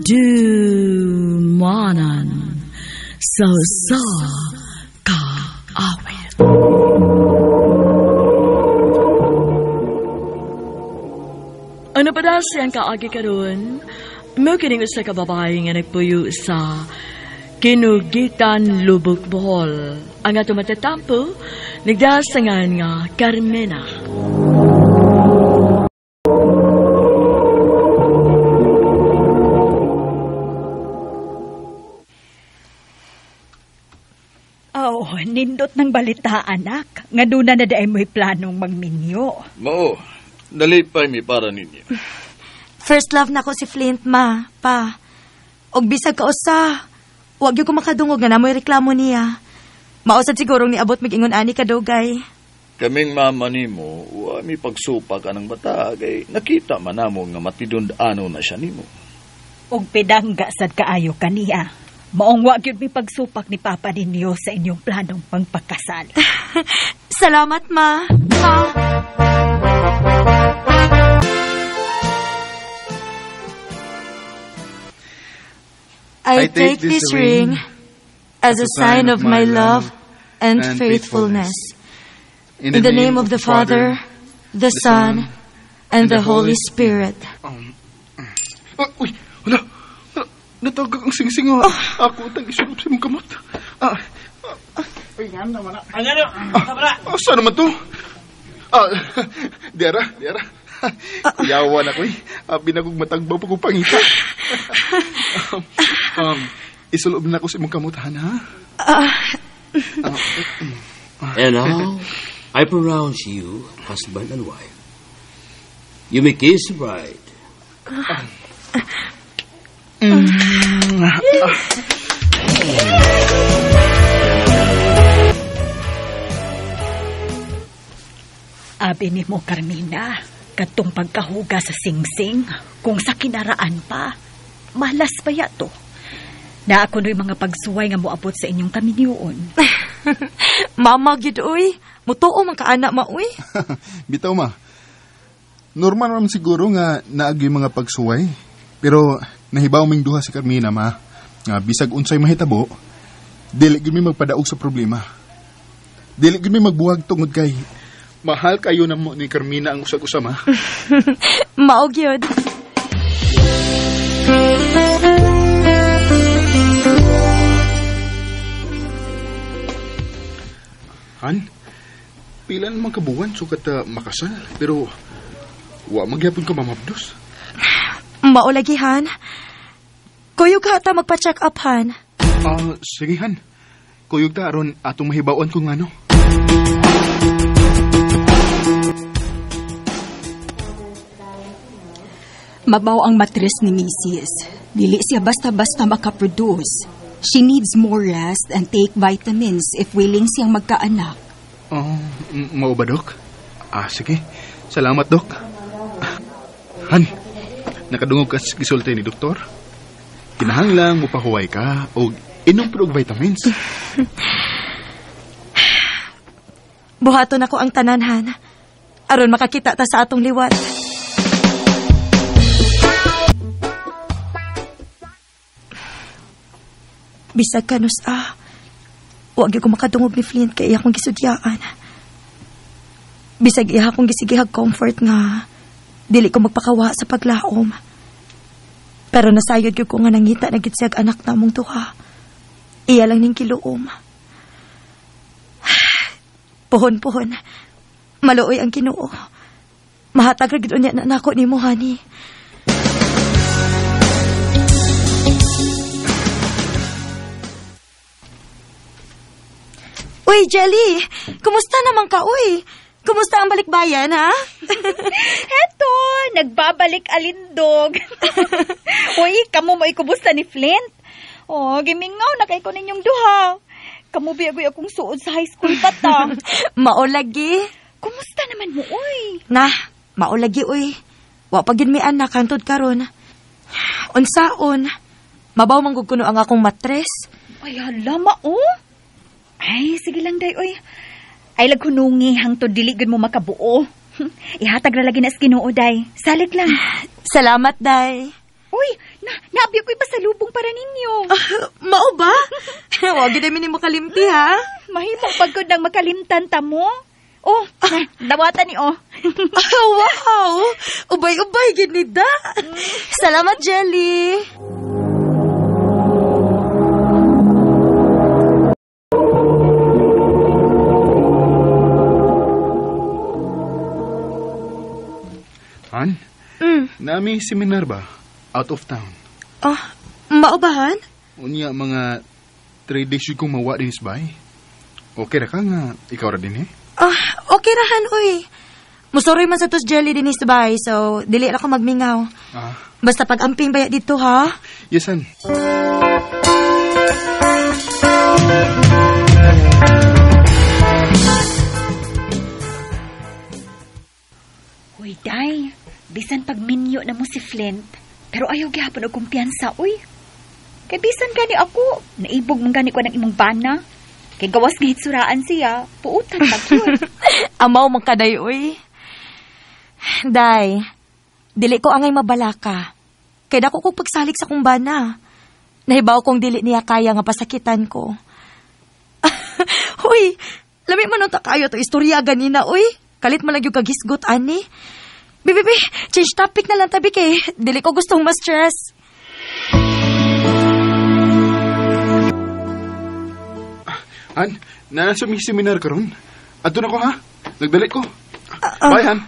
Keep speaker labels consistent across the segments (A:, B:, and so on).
A: Kadumanan sa usa ka awit. Ano pa na siyang kaagi karon? Mao kining usa ka babae nga nagpuyo sa Kinugitan, Lubuk, Bohol. Ang ato matatampo, nagdasangan nga Carmena.
B: Oh, nindot ng balita, anak. Nga doon na na mo'y planong magminyo.
C: Mao, nalipay mi para ninyo.
D: First love na ko si Flint, ma, pa. Og bisag ka usa, wag gyud ko makadungog nga namoy reklamo niya. Mausad sigurong niabot mig-ingon ani kadugay.
C: Kaming mama nimo, wa mi pagsupak anang bata kay nakita man namo nga matidund-ano na siya nimo.
B: Og pidangga sad kaayo kaniya. Maong wa gyud mi pagsupak ni papa ninyo sa inyong planong pangpakasal.
D: Salamat, ma. Pa. I take this ring as a sign of my love and faithfulness. In the name of the Father, the Son, and the Holy Spirit.
E: Uy, wala. Natagag ang singsing. Oh. Ako tang isulop sa imong kamot. Uy, nga naman. Saan naman to? Diara, diara. Yawan ako eh. Binagog matagbaw pag pangita. Isulob na ako sa imong kamot, Han, ha?
F: And now, I pronounce you husband and wife. You may kiss the bride.
B: Abi ni mo, Carmina, katong pagkahuga sa singsing, kung sa kinaraan pa, malas pa yato. Na ako no'y mga pagsuway nga moabot sa inyong kaminyoon.
D: Mama, gyud uy. Mutuo man ka anak ma, uy.
E: Bitaw, ma. Normal man siguro nga naagyo'y mga pagsuway. Pero nahibaw ming duha si Carmina, ma. Nga bisag unsay mahitabo, dili gyud mi magpadaog sa problema. Dili gyud mi magbuhag tungod kay mahal kayo na mo ni Carmina ang usag-usa, ma.
D: Mao gyud.
E: Han, pila naman kabuwan sukat makasal, pero wa magyapon ka mamabdos.
D: Mao lagi, Han. Kuyog ka ata magpa-check up, Han.
E: Sige, Han. Kuyog ta aron atong mahibaw-an kung ano.
G: Mabaw ang matres ni Mrs. Dili siya basta-basta makaproduce. She needs more rest and take vitamins if willing siyang magkaanak.
E: Oh, mao ba, Dok? Sige. Salamat, Dok. Han, nakadungog ka sa gisulti ni Doktor. Kinahanglang mopahuway ka og inom pero og vitamins.
D: Buhaton ako ang tanan, Han. Aron makakita ta sa atong liwat. Bisag kanus wag gyud ko makadungog ni Flint kay iya akong gisudyaan. Bisag iya akong gisigihag comfort nga dili ko magpakawa sa paglaom. Pero nasayod gyud ko nga nangita na gid siyag anak namong duha. Iya lang ning kiluom. Puhon-puhon. Maluoy ang Ginoo. Mahatag ra gid unya na nako nimo, honey. Uy, Jelly! Kumusta naman ka, uy? Kumusta ang balikbayan, ha?
B: Heto, nagbabalik alindog. Uy, kamo mo ikumusta ni Flint? Oh, gimingaw na kay ko ninyong duha. Kamo biagoy akong suod sa high school pa ta.
D: Maolagi.
B: Kumusta naman mo, uy?
D: Nah, maolagi, uy. Wa pa gid mi anak hantod karon. Unsaon? Mabaw man gud kuno ang akong matres.
B: Ay, hala, mao. Ay, sige lang, day, uy. Ay, laghunungi, hangtod dili gud mo makabuo. Ihatag ra lagi na sa Ginoo, day. Salig lang.
D: Salamat, day.
B: Uy, Na, naabi ko'y pasalubong para ninyo.
D: Mao ba? Wag gid mi nimo kalimti ha.
B: Mahimong pagkod ng makalimtan ta mo. Oh, dawatan ni oh.
D: Wow! Ubay-ubay gid ni da. Salamat, Jelly.
E: Han? Nami seminar ba? Out of town.
D: Ah, mao ba, Han?
E: Unya mga 3 days yun kong mawa din isbay. Okay ra ka nga ikaw ra din eh?
D: Ah, okay ra, Han, uy. Musuroy man sa tos Jelly din isbay, so dili ra ko magmingaw.
E: Ah.
D: Basta pag-amping baya dito, ha?
E: Yes, Han.
B: Uy, day. Bisan pagminyo na mo si Flint, pero ayaw gihapon og kumpiyansa, uy. Kay bisan gani ako, naibog man gani ko ng imong bana. Kay gawas nga hitsuraan siya, puutan pag yun.
D: Amaw man kaday, uy. Day, dili ko angay mabalaka. Kay dako kong pagsalig sa kong bana. Nahibaw kong dili niya kaya nga pasakitan ko. Uy, lami man unta kayo to istorya ganina, uy. Kalit man lang yung kagisgot, ani. Bibi, change topic na lang tabi kay. Dili ko gustong ma-stress.
E: Han, nasa mi seminar karon. Adto na ko ha. Nagdali ko. Bye, Han.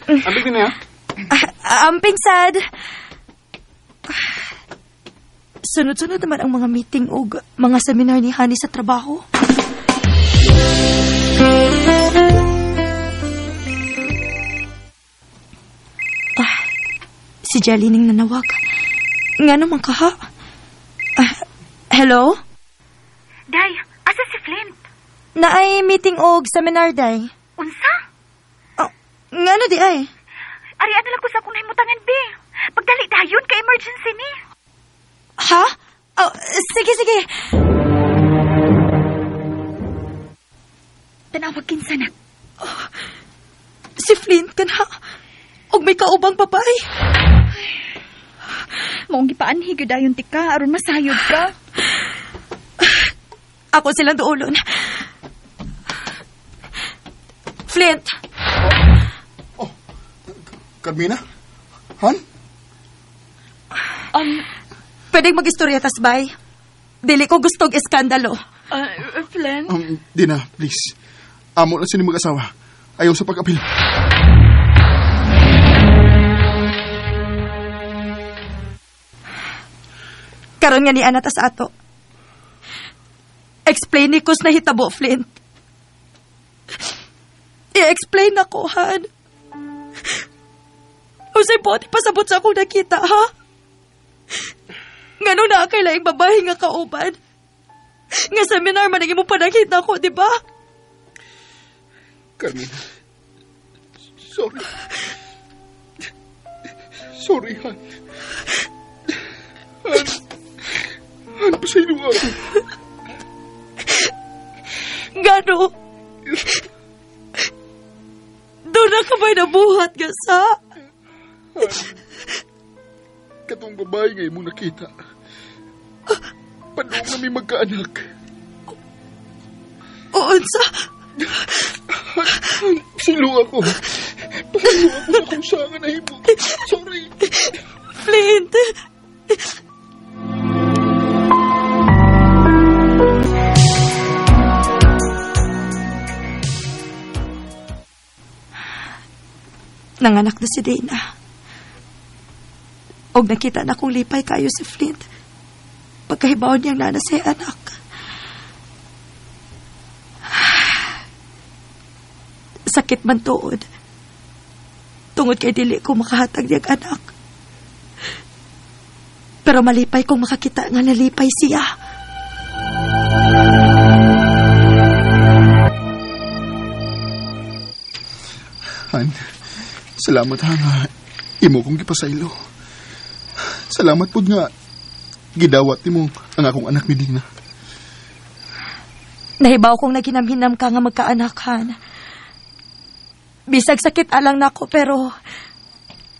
E: Amping din niya.
D: Amping sad. Sunod-sunod naman ang mga meeting og mga seminar ni Honey sa trabaho. Ah, si Jelly ning nanawag. Nga naman kaha. Hello?
B: Day, asa si Flint?
D: Naay meeting og seminar, Day.
B: Unsa?
D: Oh, nga na di ay?
B: Ari, ano lang ko sa akong nahimutangan, be. Pagdali dayon kay emergency ni.
D: Ha? Oh, sige, sige.
B: Tanawag kinsa na.
D: Oh, si Flint ka na. Og may kaubang babae.
B: Maong gipaanhi gyud dayon tika aron masayod ka.
D: Ako silang duolon. Flint.
E: Oh, Carmina? Han?
D: Pwedeng mag-istorya tas, bay. Dili ko gustong iskandalo.
A: Flint?
E: Dina, please. Amo lang sini mag-asawa. Ayaw sa pag-apil.
D: Karon nga ni Ana tas ato. Explain ni Kus na hitabo, Flint. I-explain ako, Han. Usay po, di pasabot sa akong nakita, ha? Ngano na kay laing babae nga kauban? Nga seminar man ang imong panakita ko, di ba?
E: Carmina, sorry. Sorry, Han. Han, Han, pasaylo ako.
D: Gano? Doon na ka ba'y nabuhat nga sa?
E: Han, katong babae nga imong nakita. Padung na may magkaanak.
D: Unsa?
E: Han, pasaylo ako. Pasaylo ako sa kung saan nga nahimo. Sorry.
D: Flint. Nanganak na si Dana. Og nakita na kong lipay kayo si Flint. Pagkahibaw niyang nana sa anak. Sakit man tuod. Tungod kay dili ko makahatag niyang anak. Pero malipay kong makakita nga nalipay siya.
E: Han, salamat ha nga imo kong gipasaylo. Salamat pud nga gidawat nimo ang akong anak ni Dina.
D: Nahibaw kong naghinam-hinam ka nga magkaanak, Han. Bisag sakit alang nako pero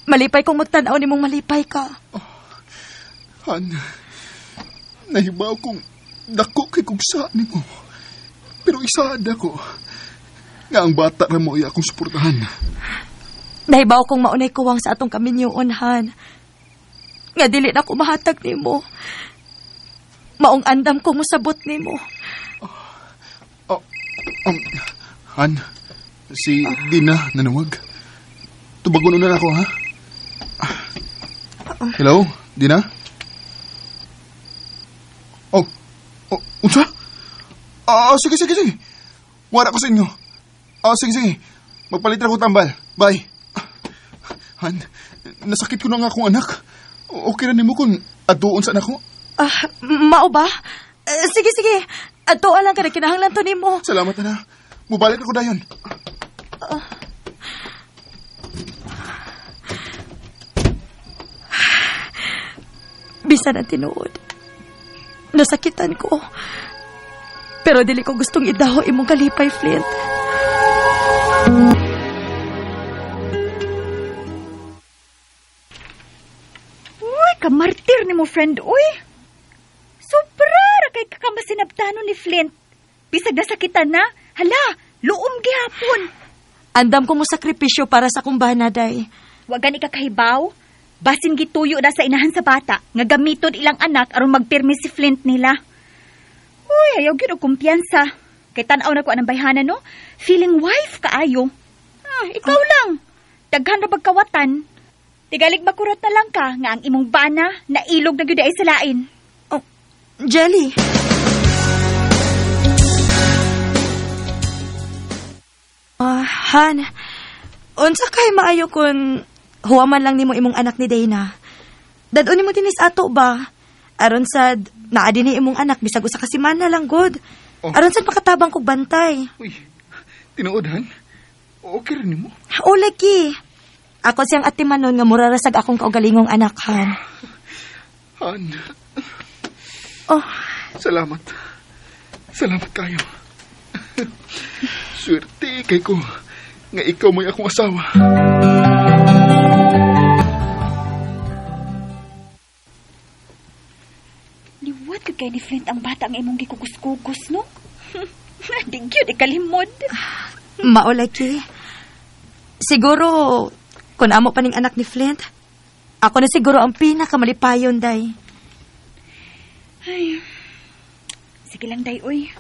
D: malipay kong magtan-aw nimong malipay ka.
E: Oh. Han, nahibaw kong dako kay kong saan nimo. Pero isaad ako nga ang bata ra mo ay akong suportahan.
D: Nahibaw kong maunay kuwang sa atong kaminyoon, Han. Nga dili na ko mahatag nimo. Maong andam ko mosabot nimo.
E: Han, si Dina nanawag. Tubagon na ako, ha? Hello, Dina? Oh, unsa? Sige. Wara ko sa inyo. Sige. Magpalit na ko tambal. Bye. Han, nasakit ko na nga akong anak. Okay na nimo kung atuon sa anak ko?
D: Mao ba? Sige. Atuon lang ka na kinahanglan to nimo.
E: Salamat na. Mubalik ako dayon.
D: Bisan ang tinuod. Nasakitan ko. Pero dili ko gustong idaho imong kalipay, Flint.
B: Uy, kamartir ni mo, friend, uy. Sobra ra kay kakamasinabtano ni Flint. Bisag nasakitan na, hala, luom gihapon.
D: Andam ko mo sakripisyo para sa akong bana, day.
B: Wa gani ka kahibaw. Basin gituyo na sa inahan sa bata nga gamiton ilang anak aron magpirmi si Flint nila. Uy, ayaw gyud og kumpiyansa. Kay tan-aw na ko anang bayhana, no? Feeling wife kaayo. Ikaw lang. Daghan ra bagkawatan. Tigalig makurot na lang ka nga ang imong bana nailog na gyud ay sa lain.
D: Oh, Jelly. Han, unsa kay maayo kun huwaman lang nimo imong anak ni Dana? Dad-on nimo dinis ato ba? Aron sad naa dinhi imong anak bisag usa ka semana lang gud.
E: Oh.
D: Aron sad makatabang kog bantay.
E: Uy, tinuod, Han? Okay rin nimo?
D: O lagi. Ako siyang atimanon nga mura ra sag akong kaugalingong anak, Han.
E: Han.
D: Oh.
E: Salamat. Salamat kayo. Swerte kay ko nga ikaw mo'y akong asawa.
B: Liwat ko kay ni Flint ang bata ang imong gikugus-kugus, no? Di gyud ikalimod.
D: Maulaki. Siguro, kung amo pa ning anak ni Flint, ako na siguro ang pinakamalipayon, day.
B: Ay, sige lang, day, uy.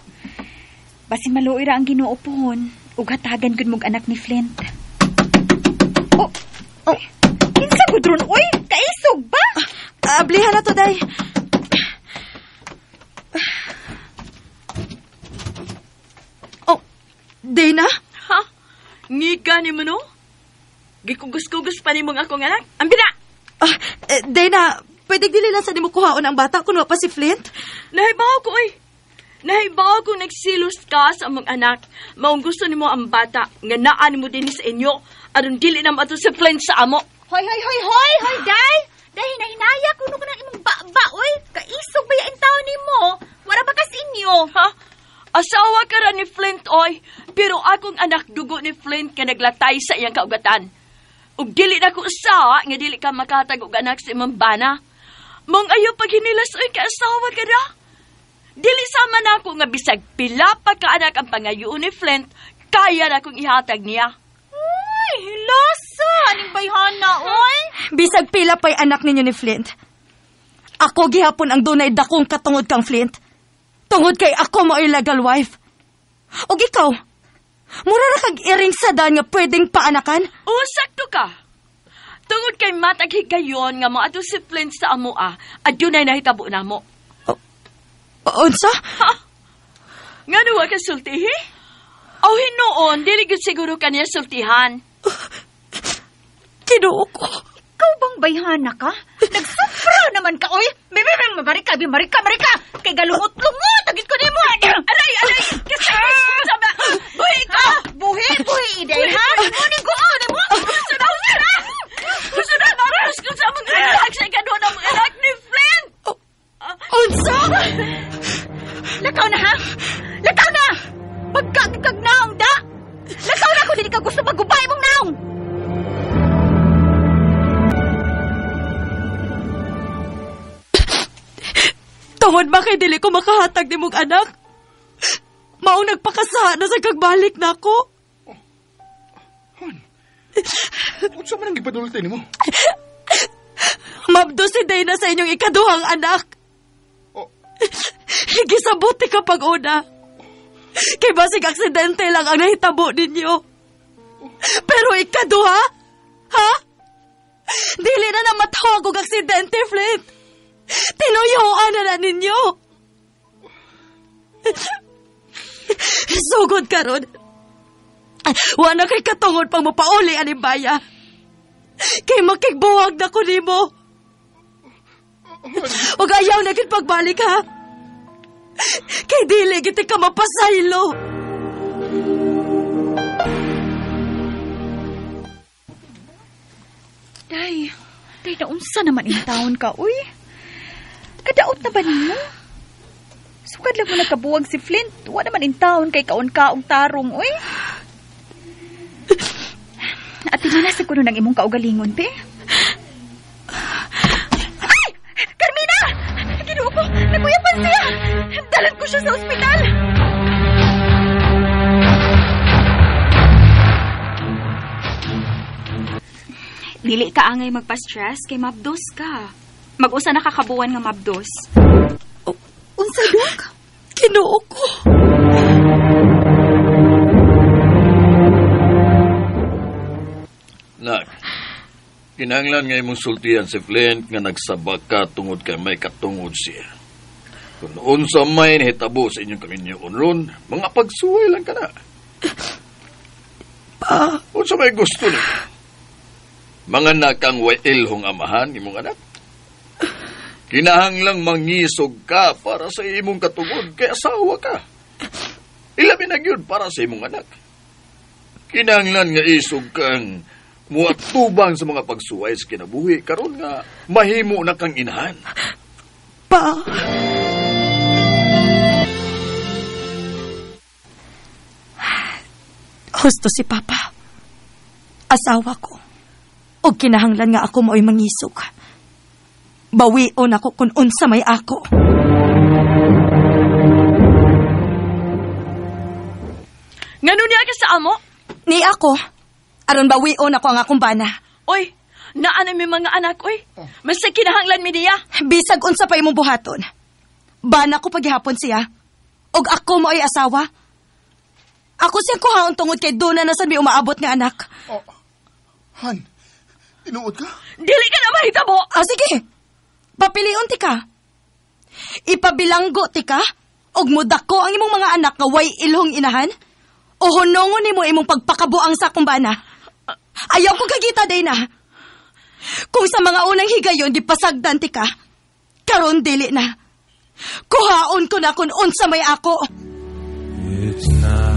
B: Basin maluoy ra ang Ginoo pohon, ug hatagan gud mog anak ni Flint. Oh, oh, kinsa gud ron, uy? Kaisog ba?
D: Ablihan na to, day. Oh, Dana?
A: Ha? Ngika ni mo, no? Gikugus-kugus pa ni mong akong anak. Ambina!
D: Dana, pwede dili lang sa nimo kuhaon ang bata kung wa pa si Flint?
A: Nahibaw ko, oy. Nahibaw ko nagsilos ka sa among anak. Maong gusto nimo ang bata nga naa nimo dinhi sa inyo aron dili na maato si Flint sa amo.
B: Hoy, hoy, hoy, hoy, hoy, day! Day, hinahinaya kuno ko ng imong ba-ba, oy. Kaisog ba yain tao nimo? Wala ba kas inyo?
A: Ha? Asawa ka ra ni Flint, oy. Pero akong anak dugo ni Flint ka naglatay sa iyang kaugatan. Ug dili na ko usa nga dili ka makatag og anak sa imong bana. Mong ayaw paghinilas, oy, kaasawa ka ra. Dili sama na ako nga bisag pila pa ka anak ang pangayoon ni Flint, kaya na akong ihatag niya.
B: Uy, hilasa! Aning bayhana, oy!
D: Bisag pila pa'y anak ninyo ni Flint. Ako gihapon ang dunay dakong katungod kang Flint. Tungod kay ako mo legal wife. Og ikaw, mura ra kag iring sa daan nga pwedeng paanakan?
A: Oo, sakto ka. Tungod kay matag higayon nga moadto si Flint sa amoa, adunay nahitabo namo.
D: Unsa?
A: Ha? Ngano wa ka sultihi? Aw hinuon, dili gyud siguro kaniya sultihan.
D: Kinuo ko.
B: Ikaw bang bayhana ka? Nagsufra naman ka, oy! Bebe, marika, marika, marika! Kay galungot-lungot, agit ko nimo!
A: Aray, aray! Kasama! Buhi ka!
B: Buhi, buhi, iday, ha? Muni ko, mo!
A: Gusto na, gusto na! Gusto na, maras ko sa mga anak sa ikaduha ng mga anak ni Flint!
D: Unsa?
B: Lakaw na, ha? Lakaw na! Pagkagkag naong, da! Lakaw na kung hindi ka gusto magubay mong naong!
D: Tungod ba kay dili ko makahatag ni mong anak? Maong nagpakasaha na sa kagbalik na ako.
E: Han, unsa man ang gipadulti nimo?
D: Mabdo si Dana sa inyong ikaduhang anak.
E: Oh.
D: Gisabuti ka pag-una. Kay basig aksidente lang ang nahitabo ninyo. Pero ikaduha? Ha? Dili na na matawag og aksidente, Flint. Tinuyuan na na ninyo. Sugod karon. Wa na kay katungod pang mapauli ani baya. Kay makigbuwag na ko nimo. Ug ayaw na gid pagbalik ha. Kay dili gid ka mapasaylo.
B: Day, day naunsa naman in town ka, uy. Kadaot na ba nimo? Sukad lang mo nagkabuwag si Flint. Wa naman in town kay kaon-kaong tarong, uy. At na siguro ng imong kaugalingon, pe. Ay! Carmina! Ginoo ko! Naguyapan siya! Dalan ko siya sa ospital!
G: Dili ka angay magpa-stress kay mabdos ka. Mag-usa na kakabuan nga mabdos.
B: Unsa, Dok?
D: Ginoo ko.
C: Nak, kinahanglan nga imong sultihan si Flint nga nagsabak ka tungod kay may katungod siya. Kung unsa may nahitabo sa inyong kaminyoon ron, mga pagsuway lang ka na.
D: Pa,
C: Unsa may gusto ni? Mga nakang way ilhong amahan imong anak. Kinahanglang mangisog ka para sa imong katungod kay asawa ka. Ilabi na gyud para sa imong anak. Kinahanglan nga isog kang muatubang sa mga pagsuway sa kinabuhi karon nga mahimo na kang inahan.
D: Pa. Husto si Papa. Asawa ko. Og kinahanglan nga ako mao'y mangisog. Bawion ako kung unsa may ako.
A: Ngano niya ka sa amo?
D: Ni ako. Aron bawion ako ang akong bana.
A: Oy, naa na mi mga anak, oy. Mas kinahanglan mi niya.
D: Bisag unsa pa imong buhaton. Bana ko paghihapon siya. Og ako mao'y asawa. Ako siyang kuhaon tungod kay doon na sad mi umaabot nga anak.
E: Oh, Han, tinuod ka?
A: Dili ka na mahitabo.
D: Ah, sige. Papilion ti ka. Ipabilanggo ti ka. Og mudako ang imong mga anak nga way ilhong inahan. O hunongon nimo imong pagpakabuang sa akong bana. Ayaw ko kagita, Dana. Kung sa mga unang higayon gipasagdan ti ka, karon dili na. Kuhaon ko na kung unsa may ako.
H: It's not